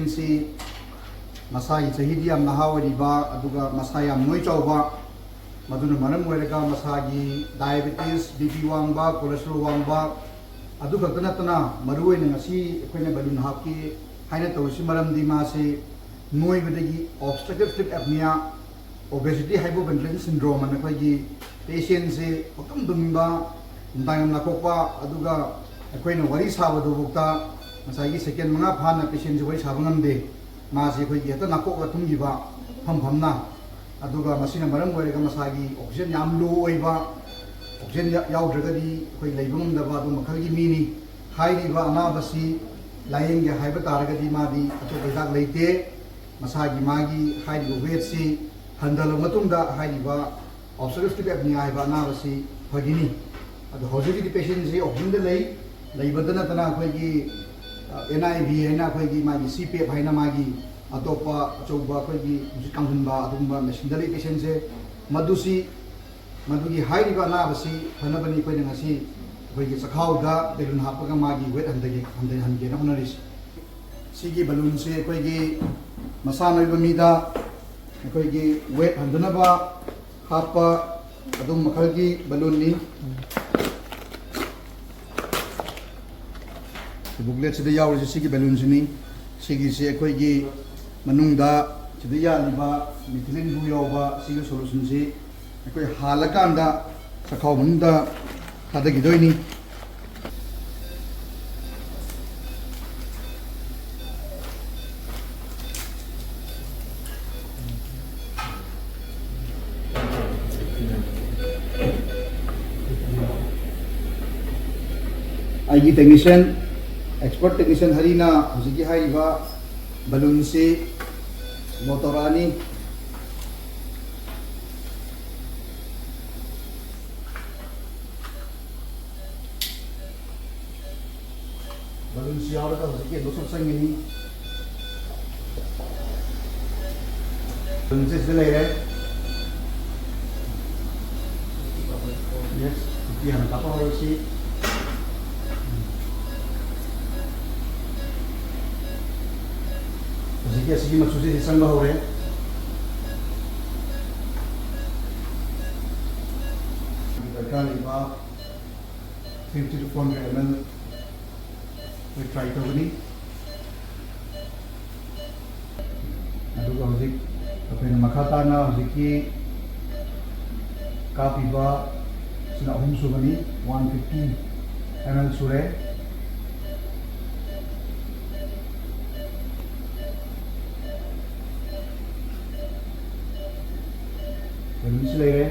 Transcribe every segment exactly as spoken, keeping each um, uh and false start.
ꯁꯤ ꯃꯁꯥꯒꯤ ꯆꯍꯤꯗꯤ ꯌꯥꯝ ꯅꯍꯥ ꯑꯣꯏꯔꯤꯕ, ꯑꯗꯨꯒ ꯃꯁꯥ ꯌꯥꯝ ꯅꯣꯏ ꯆꯥꯎꯕ, ꯃꯗꯨꯅ ꯃꯔꯝ ꯑꯣꯏꯔꯒ ꯃꯁꯥꯒꯤ diabetes, B P ꯋꯥꯡꯕ, cholesterol ꯋꯥꯡꯕ, ꯑꯗꯨ ꯈꯛꯇ ꯅꯠꯇꯅ ꯃꯔꯨꯑꯣꯏꯅ ꯉꯁꯤ ꯑꯩꯈꯣꯏꯅ balloon ꯍꯥꯞꯀꯦ ꯍꯥꯏꯅ ꯇꯧꯔꯤꯁꯤ ꯃꯔꯝꯗꯤ ꯃꯥꯁꯤ ꯅꯣꯏꯕꯗꯒꯤ obstructive sleep apnea, obesity hypoventilation syndrome ꯑꯅ ꯑꯩꯈꯣꯏꯒꯤ patientꯁꯦ ꯄꯪꯇꯨꯝ ꯇꯨꯝꯅꯤꯡꯕ, ꯅꯨꯡꯗꯥꯡ ꯌꯥꯝ ꯅꯥꯈꯣꯛꯄ, ꯑꯗꯨꯒ ꯑꯩꯈꯣꯏꯅ ꯋꯥꯔꯤ ꯁꯥꯕꯗꯨꯐꯥꯎꯗ ꯉꯁꯥꯏꯒꯤ second ꯃꯉꯥ ꯐꯥꯅ patientꯁꯦ ꯋꯥꯔꯤ ꯁꯥꯕ ꯉꯝꯗꯦ꯫ ꯃꯥꯁꯤ ꯑꯩꯈꯣꯏꯒꯤ ꯍꯦꯛꯇ ꯅꯥꯀꯣꯛꯂ ꯇꯨꯝꯈꯤꯕ ꯐꯝ ꯐꯝꯅ꯫ ꯑꯗꯨꯒ ꯃꯁꯤꯅ ꯃꯔꯝ ꯑꯣꯏꯔꯒ ꯃꯁꯥꯒꯤ oxygen ꯌꯥꯝ low ꯑꯣꯏꯕ, oxygen ꯌꯥ-, ꯌꯥꯎꯗ꯭ꯔꯒꯗꯤ ꯑꯩꯈꯣꯏ ꯂꯩꯕ ꯉꯝꯗꯕ ꯑꯗꯨ ꯃꯈꯜꯒꯤ ꯃꯤꯅꯤ꯫ ꯍꯥꯏꯔꯤꯕ ꯑꯅꯥꯕꯁꯤ ꯂꯥꯌꯦꯡꯒꯦ ꯍꯥꯏꯕ ꯇꯥꯔꯒꯗꯤ ꯃꯥꯗꯤ ꯑꯇꯣꯞꯄ ꯍꯤꯗꯥꯛ ꯂꯩꯇꯦ꯫ ꯃꯁꯥꯒꯤ ꯃꯥꯒꯤ ꯍꯥꯏꯔꯤꯕ weightꯁꯤ ꯍꯟꯊꯔꯕ ꯃꯇꯨꯡꯗ ꯍꯥꯏꯔꯤꯕ obstructive sleep apnea ꯍꯥꯏꯕ ꯑꯅꯥꯕꯁꯤ ꯐꯒꯅꯤ꯫ ꯑꯗꯣ ꯍꯧꯖꯤꯛꯀꯤꯗꯤ patientꯁꯤ oxygenꯗ ꯂꯩ, ꯂꯩꯕꯗ ꯅꯠꯇꯅ ꯑꯩꯈꯣꯏꯒꯤ, ꯑ, N I V ꯍꯥꯏꯅ ꯑꯩꯈꯣꯏꯒꯤ ꯃꯥꯒꯤ C PAP ꯍꯥꯏꯅ ꯃꯥꯒꯤ ꯑꯇꯣꯞꯄ ꯑꯆꯧꯕ ꯑꯩꯈꯣꯏꯒꯤ ꯅꯨꯡꯁꯤꯠ ꯀꯥꯡꯍꯟꯕ ꯑꯗꯨꯒꯨꯝꯕ machineꯗ ꯂꯩ patientꯁꯦ꯫ ꯃꯗꯨꯁꯤ, ꯃꯗꯨꯒꯤ ꯍꯥꯏꯔꯤꯕ ꯑꯅꯥꯕꯁꯤ ꯐꯅꯕꯅꯤ ꯑꯩꯈꯣꯏꯅ ꯉꯁꯤ ꯑꯩꯈꯣꯏꯒꯤ ꯆꯈꯥꯎꯗ balloon ꯍꯥꯞꯄꯒ ꯃꯥꯒꯤ weight ꯍꯟꯊꯒꯦ, ꯍꯟꯊꯍꯟꯒꯦꯅ ꯍꯣꯠꯅꯔꯤꯁꯤ꯫ ꯁꯤꯒꯤ balloonꯁꯤ ꯑꯩꯈꯣꯏꯒꯤ ꯃꯁꯥ ꯅꯣꯏꯕ ꯃꯤꯗ ꯑꯩꯈꯣꯏꯒꯤ weight ꯍꯟꯊꯅꯕ ꯍꯥꯞꯄ ꯑꯗꯨꯝ ꯃꯈꯜꯒꯤ balloonꯅꯤ꯫ Bookletꯁꯤꯗ ꯌꯥꯎꯔꯤꯁꯦ ꯁꯤꯒꯤ balloonꯁꯤꯅꯤ꯫ ꯁꯤꯒꯤꯁꯤ ꯑꯩꯈꯣꯏꯒꯤ ꯃꯅꯨꯡꯗ ꯁꯤꯗ ꯌꯥꯜꯂꯤꯕ methylene blue ꯌꯥꯎꯕ ꯁꯤꯒꯤ solutionꯁꯤ ꯑꯩꯈꯣꯏ ꯍꯥꯜꯂꯀꯥꯟꯗ ꯆꯈꯥꯎ ꯃꯅꯨꯡꯗ ꯊꯥꯗꯈꯤꯗꯣꯏꯅꯤ꯫ ꯑꯩꯒꯤ technician, expert technician ꯍꯔꯤꯅ ꯍꯧꯖꯤꯛꯀꯤ ꯍꯥꯏꯔꯤꯕ balloonꯁꯤ load ꯇꯧꯔꯛꯑꯅꯤ꯫ Balloonꯁꯤ ꯌꯥꯎꯔꯒ ꯍꯧꯖꯤꯛꯀꯤ ꯑꯗꯨꯁꯨ ꯆꯪꯒꯅꯤ꯫ Balloonꯁꯦ ꯁꯤꯗ ꯂꯩꯔꯦ꯫ Yes, ꯅꯨꯄꯤ ꯍꯥꯟꯅ ꯀꯥꯞꯄ ꯍꯧꯔꯁꯤ꯫ ꯑꯁꯤꯒꯤ ꯃꯆꯨꯁꯤꯗꯤ ꯆꯪꯕ ꯍꯧꯔꯦ꯫ ꯗꯔꯀꯥꯔ ꯂꯩꯕ three fifty to four hundred ml ꯑꯩꯈꯣꯏ try ꯇꯧꯒꯅꯤ꯫ ꯑꯗꯨꯒ ꯍꯧꯖꯤꯛ ꯑꯩꯈꯣꯏꯅ ꯃꯈꯥ ꯇꯥꯅ ꯍꯧꯖꯤꯛꯀꯤ ꯀꯥꯞꯄꯤꯕ ꯁꯤꯅ ꯑꯍꯨꯝ ꯁꯨꯕꯅꯤ, one fifty ml ꯁꯨꯔꯦ꯫ Balloon ꯁꯤ ꯂꯩꯔꯦ꯫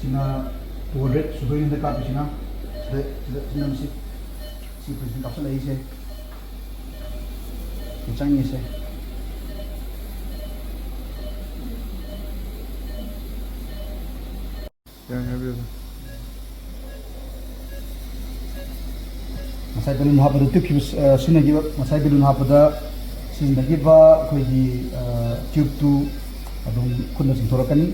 ꯁꯤꯅ two hundred ꯁꯨꯗꯣꯏꯅꯤꯅ ꯀꯥꯞꯄꯤꯁꯤꯅ꯫ ꯁꯤꯗ, ꯁꯤꯗ, ꯁꯤꯅ ꯁꯤ, ꯁꯤ ꯐꯨꯔꯤꯠꯁꯤꯅ ꯀꯥꯞꯁꯤꯜꯂꯛꯏꯁꯦ꯫ ꯁꯤ ꯆꯪꯉꯤꯁꯦ꯫ ꯌꯥꯅꯤ, ꯍꯥꯏꯕꯤꯌꯨ꯫ ꯉꯁꯥꯏ balloon ꯍꯥꯞꯄꯗ ꯇꯨꯞꯈꯤꯕ, ꯑ, ꯁꯤꯖꯤꯟꯅꯈꯤꯕ, ꯉꯁꯥꯏ balloon ꯍꯥꯞꯄꯗ ꯁꯤꯖꯤꯟꯅꯈꯤꯕ ꯑꯩꯈꯣꯏꯒꯤ, ꯑ, tube ꯇꯨ ꯑꯗꯨꯝ ꯈꯨꯠꯅ ꯆꯤꯡꯊꯣꯔꯛꯀꯅꯤ꯫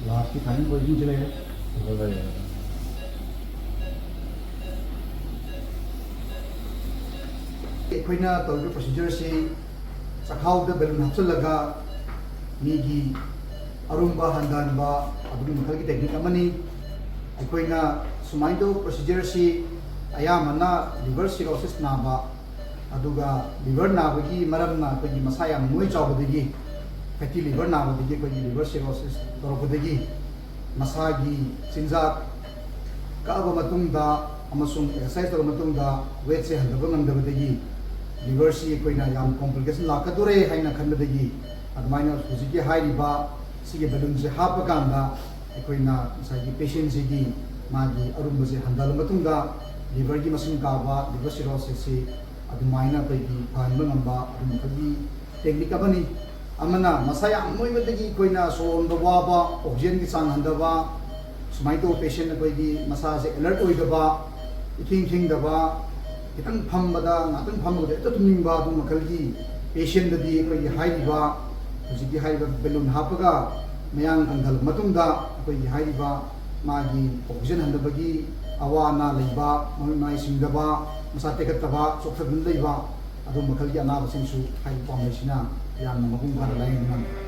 Last ꯀꯤ final position ꯁꯤ ꯂꯩꯔꯦ꯫ ꯑꯩꯈꯣꯏꯅ ꯇꯧꯔꯤꯕ procedure ꯁꯤ ꯆꯈꯥꯎꯗ balloon ꯍꯥꯞꯆꯤꯜꯂꯒ ꯃꯤꯒꯤ ꯑꯔꯨꯝꯕ ꯍꯟꯊꯍꯟꯕ ꯑꯗꯨꯒꯤ ꯃꯈꯜꯒꯤ technique ꯑꯃꯅꯤ꯫ ꯑꯩꯈꯣꯏꯅ ꯁꯨꯃꯥꯏꯅ ꯇꯧꯕ procedure ꯁꯤ ꯑꯌꯥꯝꯕꯅ liver cirrhosis ꯅꯥꯕ, ꯑꯗꯨꯒ liver ꯅꯥꯕꯒꯤ ꯃꯔꯝꯅ ꯑꯩꯈꯣꯏꯒꯤ ꯃꯁꯥ ꯌꯥꯝ ꯅꯣꯏ ꯆꯥꯎꯕꯗꯒꯤ, fatty liver ꯅꯥꯕꯗꯒꯤ ꯑꯩꯈꯣꯏꯒꯤ liver cirrhosis ꯇꯧꯔꯛꯄꯗꯒꯤ ꯃꯁꯥꯒꯤ ꯆꯤꯟꯖꯥꯛ ꯀꯛꯑꯕ ꯃꯇꯨꯡꯗ ꯑꯃꯁꯨꯡ ꯑꯦꯛꯁꯔꯁꯥꯏꯁ ꯇꯧꯔꯕ ꯃꯇꯨꯡꯗ ꯋꯦꯠꯁꯦ ꯍꯟꯊꯕ ꯉꯝꯗꯕꯗꯒꯤ ꯂꯤꯚꯔꯁꯤ ꯑꯩꯈꯣꯏꯅ ꯌꯥꯝ ꯀꯣꯝꯄ꯭ꯂꯤꯀꯦꯁꯟ ꯂꯥꯛꯀꯗꯣꯔꯦ ꯍꯥꯏꯅ ꯈꯟꯕꯗꯒꯤ ꯑꯗꯨꯃꯥꯏꯅ ꯍꯧꯖꯤꯛꯀꯤ ꯍꯥꯏꯔꯤꯕ ꯁꯤꯒꯤ ꯕꯦꯂꯨꯟꯁꯦ ꯍꯥꯞꯄ ꯀꯥꯟꯗ ꯑꯩꯈꯣꯏꯅ ꯉꯁꯥꯏꯒꯤ ꯄꯦꯁꯦꯟꯁꯤꯒꯤ ꯃꯥꯒꯤ ꯑꯔꯨꯝꯕꯁꯦ ꯍꯟꯊꯍꯜꯂ ꯃꯇꯨꯡꯗ ꯂꯤꯚꯔꯒꯤ ꯃꯁꯤꯡ ꯀꯥꯕ, ꯂꯤꯚꯔ ꯁꯤꯔꯣꯁꯤꯁꯁꯤ ꯑꯗꯨꯃꯥꯏꯅ ꯑꯩꯈꯣꯏꯒꯤ ꯐꯍꯟꯕ ꯉꯝꯕ ꯑꯗꯨꯝꯕꯒꯤ ꯇꯦꯛꯅꯤꯛ ꯑꯃꯅꯤ꯫ ꯑꯃꯅ ꯃꯁꯥ ꯌꯥꯝ ꯅꯣꯏꯕꯗꯒꯤ ꯑꯩꯈꯣꯏꯅ ꯁꯣꯔ ꯍꯣꯟꯕ ꯋꯥꯕ, ꯑꯣꯛꯁꯤꯖꯦꯟꯒꯤ ꯆꯥꯡ ꯍꯟꯊꯕ, ꯁꯨꯃꯥꯏꯅ ꯇꯧꯕ ꯄꯦꯁꯦꯟ ꯑꯩꯈꯣꯏꯒꯤ ꯃꯁꯥꯁꯦ ꯑꯦꯂꯔꯠ ꯑꯣꯏꯗꯕ, ꯏꯈꯤꯡ ꯈꯤꯡꯗꯕ, ꯈꯤꯇꯪ ꯐꯝꯕꯗ, ꯉꯥꯛꯇꯪ ꯐꯝꯕꯗ ꯍꯦꯛꯇ ꯇꯨꯝꯅꯤꯡꯕ, ꯑꯗꯨ ꯃꯈꯜꯒꯤ ꯄꯦꯁꯦꯟꯗꯗꯤ ꯑꯩꯈꯣꯏꯒꯤ ꯍꯥꯏꯔꯤꯕ, ꯍꯧꯖꯤꯛꯀꯤ ꯍꯥꯏꯔꯤꯕ ꯕꯦꯂꯨꯟ ꯍꯥꯞꯄꯒ ꯃꯌꯥꯡ ꯀꯪꯊꯍꯜꯂꯕ ꯃꯇꯨꯡꯗ ꯑꯩꯈꯣꯏꯒꯤ ꯍꯥꯏꯔꯤꯕ ꯃꯥꯒꯤ ꯑꯣꯛꯁꯤꯖꯦꯟ ꯍꯟꯊꯕꯒꯤ ꯑꯋꯥ ꯑꯅꯥ ꯂꯩꯕ, ꯃꯃꯤꯠ ꯃꯃꯥꯏ ꯁꯤꯡꯗꯕ, ꯃꯁꯥ ꯇꯦꯛꯈꯠꯇꯕ, ꯆꯣꯛꯊꯗꯨꯅ ꯂꯩꯕ, ꯑꯗꯨ ꯃꯈꯜꯒꯤ ꯑꯅꯥꯕꯁꯤꯡꯁꯨ ꯍꯥꯏꯔꯤꯕ ꯄꯥꯝꯕꯩꯁꯤꯅ ꯌꯥꯝꯅ ꯃꯄꯨꯡ ꯐꯥꯅ ꯂꯥꯌꯦꯡꯕ ꯉꯝꯃꯤ꯫